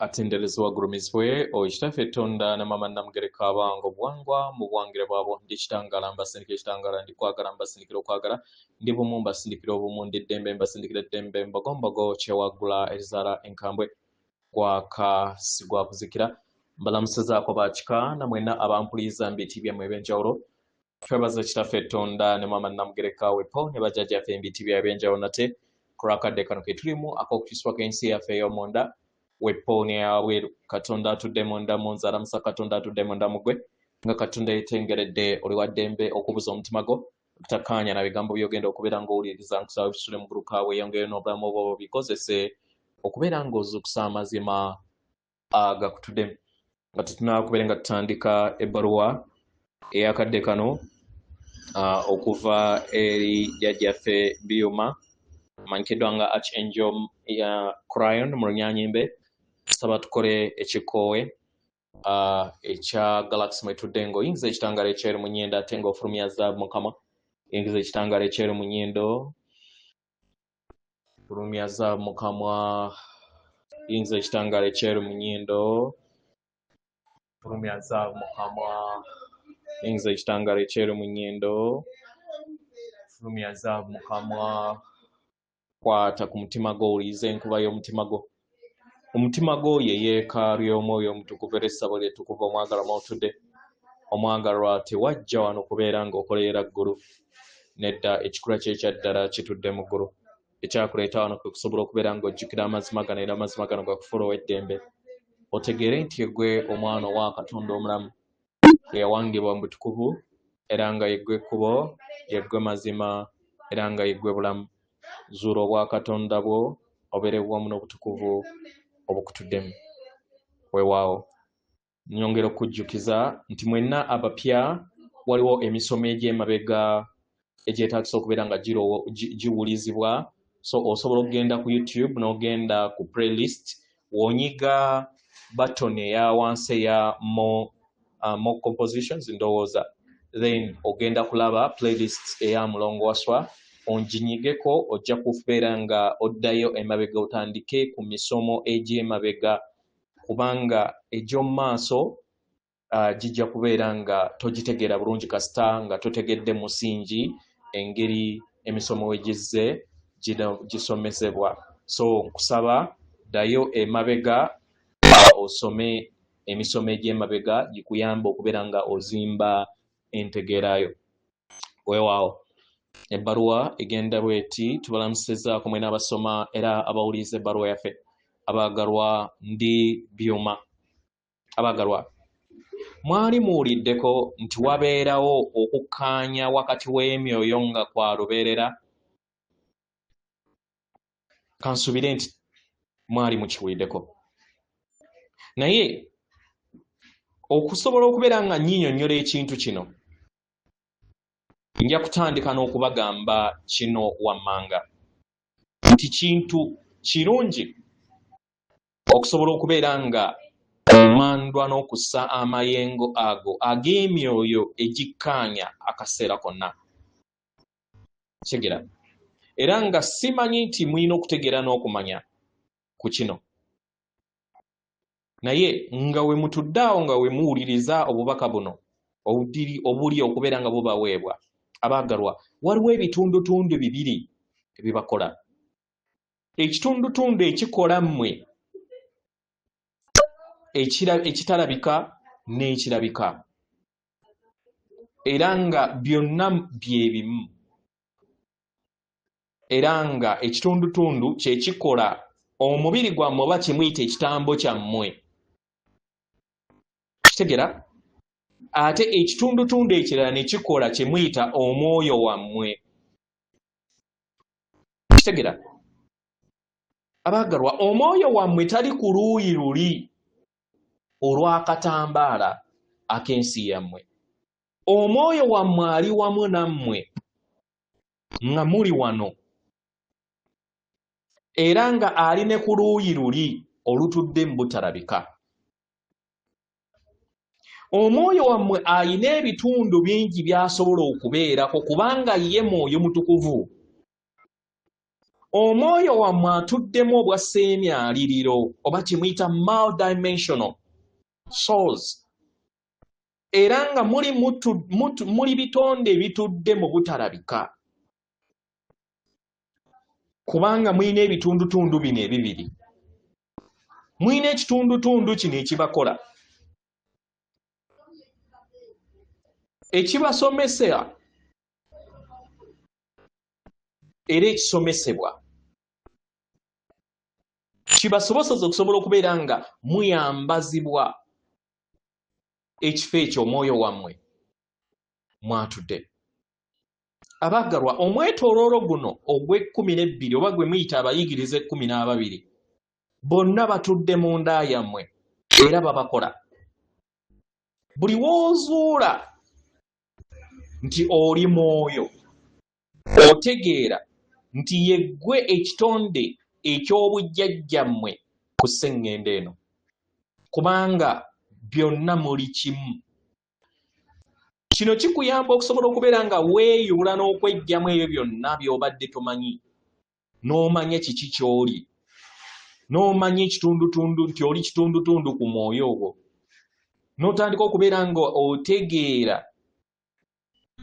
Atenderezebwa agulumizibwe oyo Kitaffe Tonda ne Maama Namugereka abange obuwangwa mu buwangire bwabwo. Ndi kitangaala mbasindikira ekitangaala, ndi kwagala mbasindikira okwagala, ndi bumu mbasindikira obumu, ndi ddembe mbasindikira eddembe, mbogombogo kyewaggula erizaala enkambwe, gwaka si gwa kuzikira. Mbalamusizaako bakika na mwenna abampuliriza mu biti byammwe eby'enjawulo. Twebaza Kitaffe Tonda ne Maama Namugereka wepo ne bajjajjaffe mu biti byabwe eby'enjawulo nate ku lw'akadde kano ke tulimu ak'okukyusibwako ensi yaffe ey'omunda wepo n'eyawabweru. Katonda atudde munda mu nze alamusa Katonda atudde munda mu ggwe, nga Katonda yeetengeredde oli wa ddembe okubuza omutima gwo okutakkaanya na bigambo by'ogenda okubeera ng'owuliriza. Nkusaba bisule mu guluka weeyongereyo n'obulamu bwo bikozese okubeera ng'ozuukusa amazima agakutuddemu. Nga tetunnaba kubeera nga tutandika ebbaluwa ey'akadde kano okuva eri jjajjaffe Byuma amanyikiddwa nga Archangel Crayon mu Lunyanyimbe, tusaba tukole ekikoowe ekya Galaxy mwetudde ng'oyingiza ekitangaala ekyeru mu nnyindo ate ng'ofulumya zaabu mu kamwa. Yingiza ekitangaala ekyeru mu nnyindo, fulumya zaabu mu kamwa. Yingiza ekitangaala ekyeru mu nnyindo, fulumya zaabu mu kamwa. Yingiza ekitangaala ekyeru mu nnyindo, fulumya zaabu mu kamwa. Kwata ku mutima gwo, owulirize enkuba y'omutima gwo. Omutima gwo ye yeekaalu y'Omwoyo Omutukuvu era essabo lye ttukuvu omwagalwa mw'otudde. Omwagalwa tewajja wano kubeera ng'okolerera ggulu. Nedda, ekikula kye ekya ddala kitudde mu ggulu. Ekyakuleeta wano kwe kusobola okubeera ng'ojjukira amazima gano era amazima gano gakufuula ow'eddembe. Otegeere nti yeggwe omwana owa Katonda omulamu eyawangibwa mu butukuvu era nga yeggwe kkubo, yeggwe mazima era nga yeggwe bulamu. Zuula obwakatonda bwo obeere wamu n'obutukuvu obukutuddemu. Weewaawo. Nyongera okukujjukiza nti mwenna abapya waliwo emisomo egy'emabega egyetaagisa okubeera nga giwulizibwa. So osobola okugenda ku YouTube n'ogenda ku playlist, w'onyiga button eya wansi eya more compositions ndowooza, then ogenda kulaba playlist eya Mulongo Waswa, onginyigeko, ojja kubeera nga oddayo emabega otandike ku misomo egy'emabega, kubanga egy'omu maaso gijja kubeera nga togitegeera bulungi kasita nga totegedde musingi engeri emisomo we gizze gisomesebwa. So nkusaba ddayo emabega osome emisomo egy'emabega gikuyambe okubeera nga ozimba entegeerayo. Weewaawo. Ebbaluwa egenda bweti: tubalamusizaako mwena abasoma era abawuliriza ebbaluwa yaffe. Abaagalwa, ndi Byuma. Abaagalwa, mwali muwuliddeko nti wabeerawo okukkaanya wakati w'emyoyo nga kwa lubeerera? Kansuubire nti mwali mukiwuliddeko. Naye okusobola okubeera nga nnyinyonnyola ekintu kino, nja kutandika n'okubagamba kino wammanga nti kintu kirungi okusobola okubeera nga omandwa n'okussa amayengo ago ag'emyoyo egikkaanya akaseera konna. Kitegeera? Era nga simanyi nti mulina okutegeera n'okumanya ku kino. Naye nga we mutudde awo nga we muwuliriza obubaka buno obuli okubeera nga bubaweebwa, abaagalwa, waliwo ebitundutundu bibiri ebibakola. Ekitundutundu ekikola mmwe ekitalabika n'ekirabika, era nga byonna bye bimu, era nga ekitundutundu kye kikola omubiri gwammwe oba kye muyita ekitambo kyammwe. Kitegera? Ate ekitundutundu ekirala ne kikola kye muyita omwoyo wammwe. Kitegera? Abaagalwa, omwoyo wammwe tali ku luuyi luli olw'akatambaala ak'ensi yammwe. Omwoyo wammwe ali wamu nammwe nga muli wano, era nga ali ne ku luuyi luli olutudde mu butalabika. Omwoyo wammwe alina ebitundu bingi by'asobola okubeerako kubanga ye Mwoyo Mutukuvu. Omwoyo wammwe atuddemu obwa sseemyaliriro oba kye muyita multidimensional souls, era nga muli bitonde ebitudde mu butalabika, kubanga mulina ebitundutundu bino ebibiri. Mulina ekitundutundu kino ekibakola, ekibasomesa era ekisomesebwa, kibasoboseza okusobola okubeera nga muyambazibwa ekifo ekyo omwoyo wammwe mwatudde. Abaagalwa, omwetooloolo guno ogw'ekkumi n'ebbiri oba gwe muyita abayigiriza ekkumi n'ababiri, bonna batudde munda yammwe era babakola. Buli w'ozuula nti oli mwoyo, otegeera nti yeggwe ekitonde eky'obujjajjammwe ku sseŋŋendo eno, kubanga byonna muli kimu. Kino kikuyamba okusobola okubeera nga weeyubula n'okweggyamu ebyo byonna by'obadde tomanyi, n'omanya kiki ky'oli, n'omanya ekitundutundu nti oli kitundutundu ku mwoyo ogwo, n'otandika okubeera nga otegeera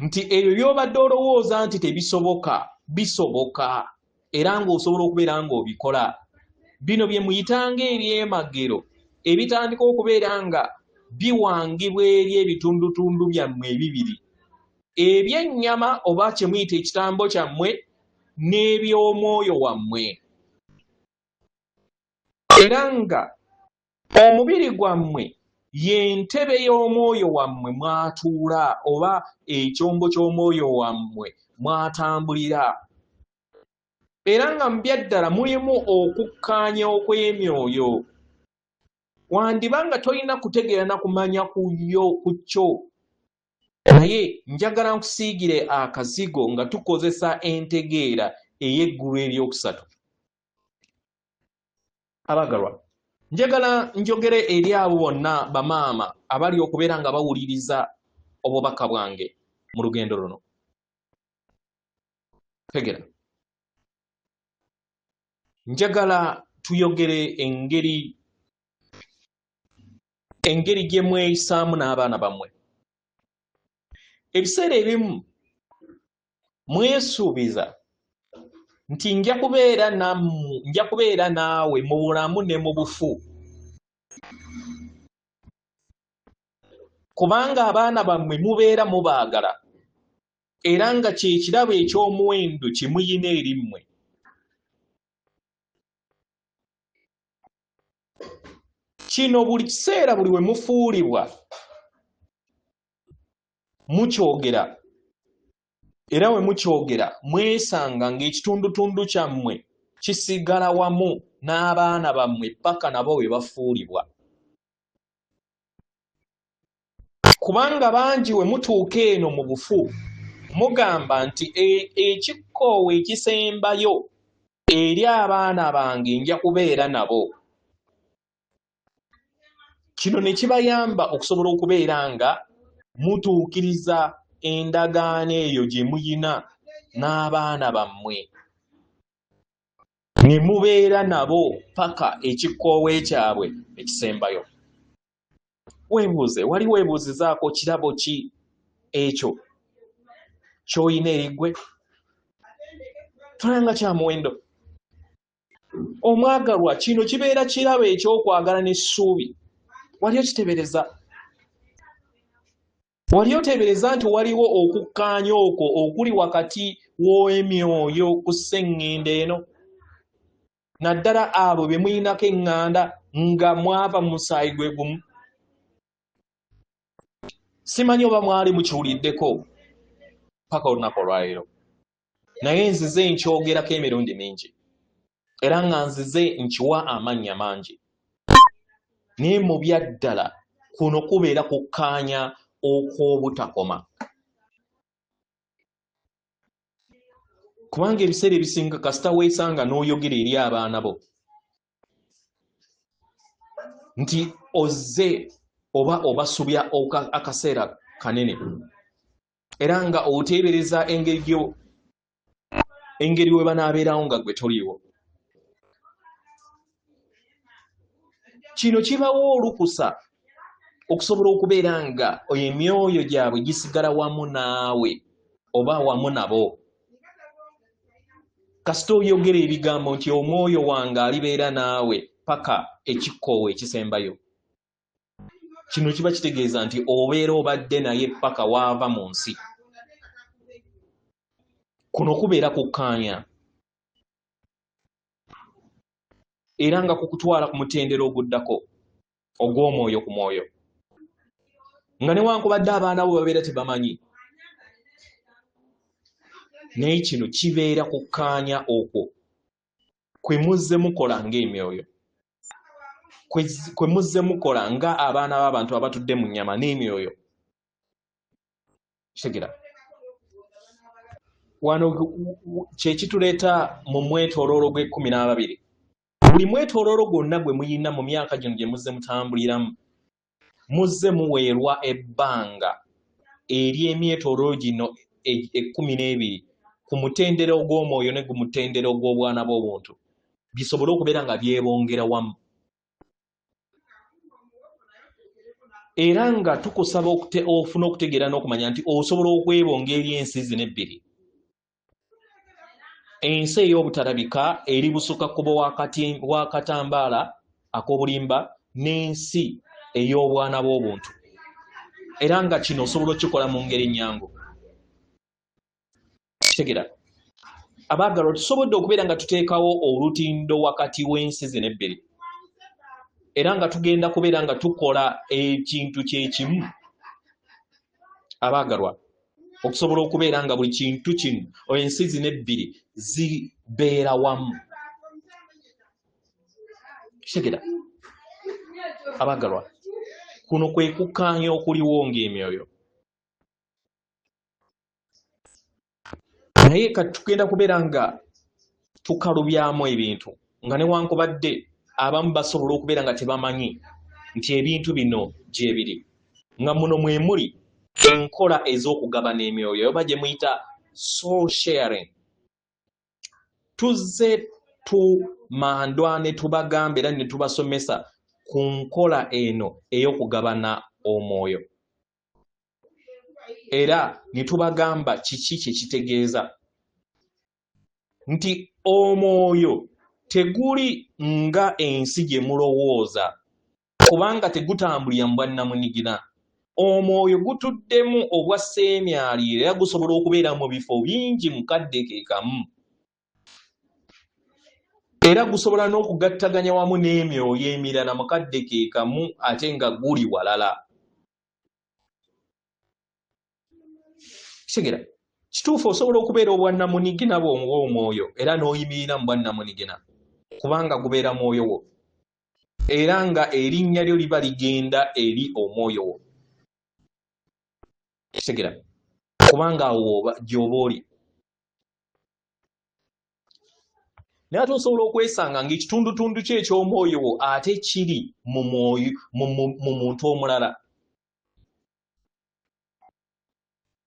nti ebyo by'obadde olowooza nti tebisoboka bisoboka, era ng'osobola okubeera ng'obikola. Bino bye muyitanga ebyemagero ebitandika okubeera nga biwangibwa eri ebitundutundu byammwe ebibiri, ebyennyama oba kye muyita ekitambo kyammwe n'eby'omwoyo wammwe, era nga omubiri gwammwe y'entebe y'omwoyo wammwe mwatuula, oba ekyombo ky'omwoyo wammwe mwatambulira, era nga mu byaddala mulimu okukkaanya okw'emyoyo. Wandiba nga tolina kutegeera na kumanya ku yo ku kyo, naye njagala nkusiigire akazigo nga tukozesa entegeera ey'eggulu eryokusatu. Abagalwa, njagala njogere eri abo bonna bamaama abali okubeera nga bawuliriza obubaka bwange mu lugendo luno. Tegera, njagala tuyogere engeri gye mweyisaamu n'abaana bammwe. Ebiseera ebimu mwesuubiza nti nja kubeera naawe mu bulamu ne mu bufu, kubanga abaana bammwe mubeera mubaagala, era nga kye kirabo eky'omuwendo kye muyina eri mmwe. Kino buli kiseera buli we mufuulibwa mukyogera, era we mukyogera mwesanga ng'ekitundutundu kyammwe kisigala wamu n'abaana bammwe paka nabo we bafuulibwa. Kubanga bangi we mutuuka eno mu bufu mugamba nti ekikoowe ekisembayo eri abaana bange nja kubeera nabo. Kino ne kibayamba okusobola okubeera nga mutuukiriza endagaano eyo gye muyina n'abaana bammwe, ne mubeera nabo paka ekikoowe kyabwe ekisembayo. Weebuuze, wali weebuuzizaako kirabo ki ekyo ky'olina eri ggwe? Tolaba nga kya muwendo? Omwagalwa, kino kibeera kirabo eky'okwagala n'essuubi. Wali okiteebereza? Wali oteebereza nti waliwo okukkaanya okwo okuli wakati w'emyoyo ku sseŋŋendo eno, naddala abo be muyinako eŋŋanda nga mwava mu musaayi gwe gumu? Simanyi oba mwali mukiwuliddeko paka olunaku olwaleero, naye nzize nkyogerako emirundi mingi, era nga nzize nkiwa amannya mangi, naye mu byaddala kuno kubeera kukkaanya okw'obutakoma. Kubanga ebiseera ebisinga kasita weesanga n'oyogera eri abaana bo nti ozze oba obasubya akaseera kanene, era nga oteebereza engeri Engeri we banaabeerawo nga ggwe toliiwo. Kino kibawa olukusa okusobola okubeera nga emyoyo gyabwe gisigala wamu naawe oba wamu nabo. Kasita oyogera ebigambo nti omwoyo wange alibeera naawe paka ekikoowe ekisembayo. Kino kiba kitegeeza nti obeera obadde naye paka waava mu nsi. Kuno kubeera kukkaanya era nga kukutwala ku mutendera oguddako ogw'omwoyo ku mwoyo, nga newankubadde abaana bo babeera tebamanyi, naye kino kibeera kukkaanya okwo kwe muzze mukola ng'emyoyo, kwe muzze mukola nga abaana b'abantu abatudde mu nnyama n'emyoyo. Kitegera wano kye kituleeta mu mwetooloolo gw'ekkumi n'ababiri. Buli mwetooloolo gwonna gwe muyina mu myaka gino gye muzze mutambuliramu, muzze muweerwa ebbanga ery'emyetooloolo gino 12 ku mutendera ogw'omwoyo ne ku mutendera ogw'obwana bw'obuntu, bisobole okubeera nga byebongera wamu. Era nga tukusaba ofune okutegeera n'okumanya nti osobola okwebonga eri ensi zino ebbiri. Ensi ey'obutalabika eri busukka kkubo w'akatambaala ak'obulimba n'ensi ey'obwana bw'obuntu. Era nga kino osobola okukikola mu ngeri ennyangu. Kitegera abaagalwa, tusobodde okubeera nga tuteekawo olutindo wakati w'ensi zino ebbiri, era nga tugenda kubeera nga tukola ekintu kye kimu abaagalwa, okusobola okubeera nga buli kintu kino ensi zino ebbiri zibeera wamu. Kitegera abaagalwa, kuno kwe kukkaanya okuliwo ng'emyoyo. Naye kati tugenda kubeera nga tukalubyamu ebintu, nga newankubadde abamu basobola okubeera nga tebamanyi nti ebintu bino gye biri, nga muno mwe muli enkola ez'okugabana emyoyo oba gye muyita soul sharing. Tuzze tumandwa ne tubagamba era ne tubasomesa ku nkola eno ey'okugabana omwoyo, era ne tubagamba kiki kye kitegeeza nti omwoyo teguli nga ensi gye mulowooza, kubanga tegutambulira mu bwannamunigina. Omwoyo gutuddemu obwa sseemyaliiro era gusobola okubeera mu bifo bingi mu kadde ke kamu, era gusobola n'okugattaganya wamu n'emyoyo emirala mu kadde ke kamu ate nga guli walala. Kitegera kituufu, osobola okubeera obwannamunigina bw'omwoyo era n'oyimirira mu bwannamunigina, kubanga gubeera mwoyo wo, era nga erinnya lyo liba ligenda eri omwoyo wo. Kitegera, kubanga awo gy'oba oli. Naye ate osobola okwesanga ng'ekitundutundu kyo eky'omwoyo wo ate kiri mu mwoyo mu muntu omulala.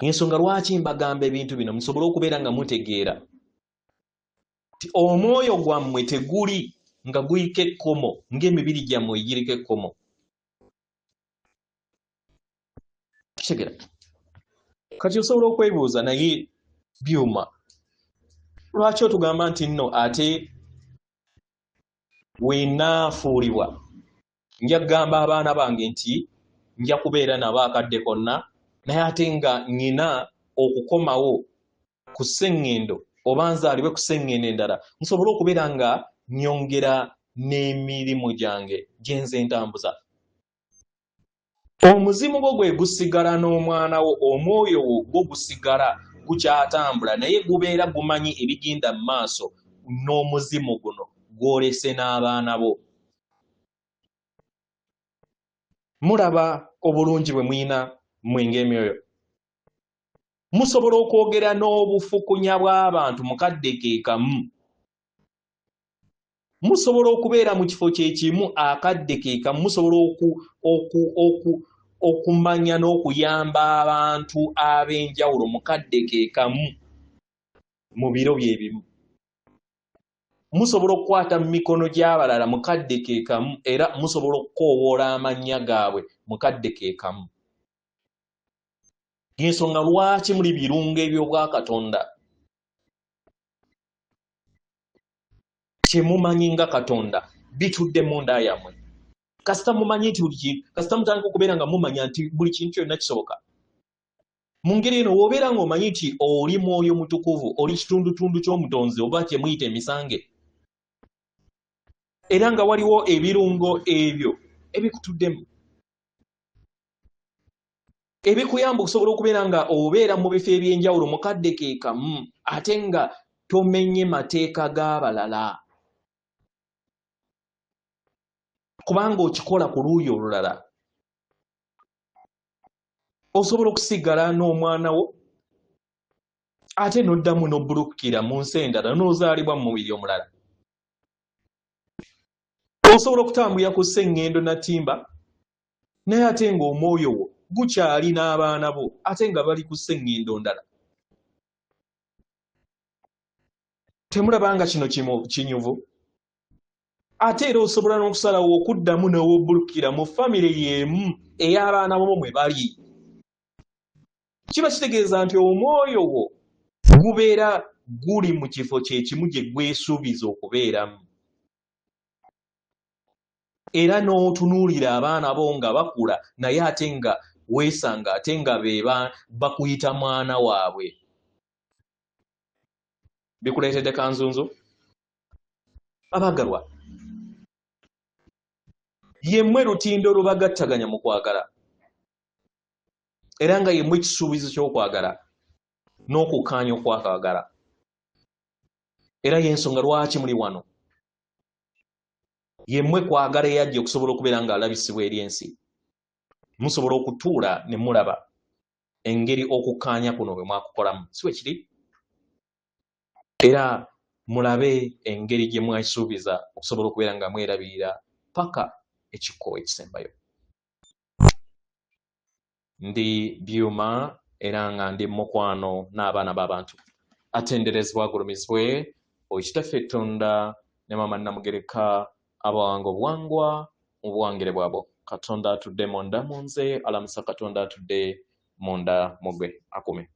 Ensonga lwaki mbagamba ebintu bino, musobole okubeera nga mutegeera nti omwoyo gwammwe teguli nga guliko ekkomo ng'emibiri gyammwe egiriko ekkomo. Kitegera kati osobola okwebuuza, naye byuma lwaki otugamba nti nno ate wenaafuulibwa nja kugamba abaana bange nti nja kubeera nabo akadde konna, naye ate nga nyina okukomawo ku sseŋŋendo oba nzaalibwe ku sseŋŋendo endala nsobole okubeera nga nyongera n'emirimu gyange gye nze ntambuza. Omuzimu gwo gwe gusigala n'omwana wo, omwoyo wo gwo gusigala gukyatambula, naye gubeera gumanyi ebigenda mu maaso n'omuzimu guno gw'olese n'abaana bo. Mulaba obulungi bwe mulina mmwe ng'emyoyo. Musobola okwogera n'obufukunya bw'abantu mu kadde ke kamu. Musobola okubeera mu kifo kye kimu akadde ke kamu. Musobola okumanya n'okuyamba abantu ab'enjawulo mu kadde ke kamu. Mu biro bye bimu musobola okukwata mu mikono gy'abalala mu kadde ke kamu, era musobola okukoowoola amannya gaabwe mu kadde ke kamu. Y'ensonga lwaki muli birungo eby'obwakatonda. Kye mumanyi nga Katonda bitudde munda yammwe. Kasita mumanyi nti buli kintu, kasita mutandika okubeera nga mumanya nti buli kintu kyonna kisoboka. Mu ngeri eno w'obeera ng'omanyi nti oli mwoyo mutukuvu, oli kitundutundu ky'omutonzi oba kye muyita emisange, era nga waliwo ebirungo ebyo ebikutuddemu ebikuyamba okusobola okubeera nga obeera mu bifo eby'enjawulo mu kadde ke kamu, ate nga tomenye mateeka g'abalala, kubanga okikola ku luuyi olulala. Osobola okusigala n'omwana wo ate n'oddamu n'obbulukukira mu nsi endala n'ozaalibwa mu mubiri omulala. Osobola okutambulira ku sseŋŋendo natimba, naye ate ng'omwoyo wo gukyali n'abaana bo ate nga bali ku sseŋŋendo ndala. Temulaba nga kino kinyuvu? Ate era osobola n'okusalawo okuddamu n'owobbulukira mu famire y'emu ey'abaana bo mwe bali. Kiba kitegeeza nti omwoyo wo gubeera guli mu kifo kye kimu gye gwesuubiza okubeeramu, era n'otunuulira abaana bo nga bakula, naye ate nga weesanga ate nga be bakuyita mwana waabwe. Bikuleetedde kanzunzu? Abagalwa, yemmwe lutindo lubagattaganya mu kwagala, era nga yemmwe ekisuubizo ky'okwagala n'okukkaanya okwakagala, era y'ensonga lwaki muli wano. Yemmwe kwagala eyajja okusobola okubeera ng'alabisibwa eri ensi. Musobola okutuula ne mulaba engeri okukkaanya kuno bwe mwakukolamu, si bwe kiri? Era mulabe engeri gye mwesuubiza okusobola okubeera nga mwerabirira paka ekikko ekisembayo. Ndi byuma era nga ndi mukwano n'abaana b'abantu. Atenderezebwa agulumizibwe oyo Kitaffe Tonda ne Maama Namugereka abawanga obuwangwa mu buwangire bwabwo. Katonda atudde munda mu nze alamusa Katonda atudde munda mu gwe akume.